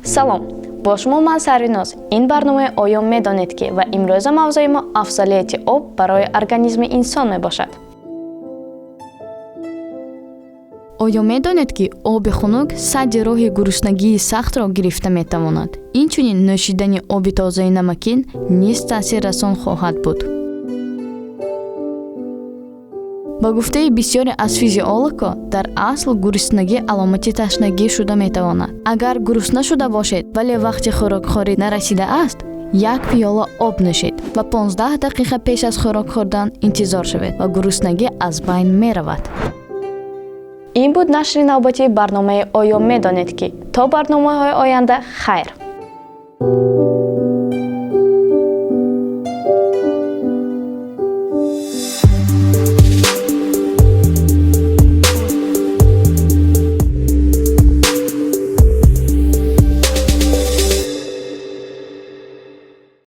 Салом, бо шумо ман Сарвиноз. Ин барномаи «Оё медонед ки» ва имрӯза мавзӯи мо афзалияти об барои организми инсон мебошад. Оё медонед, ки оби хунук садди роҳи гуруснагии сахтро гирифта метавонад? Инчунин нӯшидани оби тозаи намакин низ таъсиррасон хоҳад буд. Ба гуфтаи бисёре аз физиологҳо, дар асл гуруснагӣ аломати ташнагӣ шуда метавонад. Агар гурусна шуда бошед, вале вақти хӯрокхӯрӣ нарасидааст, як пиёла об нӯшед ва 15 дақиқа пеш аз хӯрок хӯрдан интизор шавед ва гуруснагӣ аз байн меравад. Ин буд нашри навбатии барномаи «Оё медонед ки». То барномаҳои оянда хайр.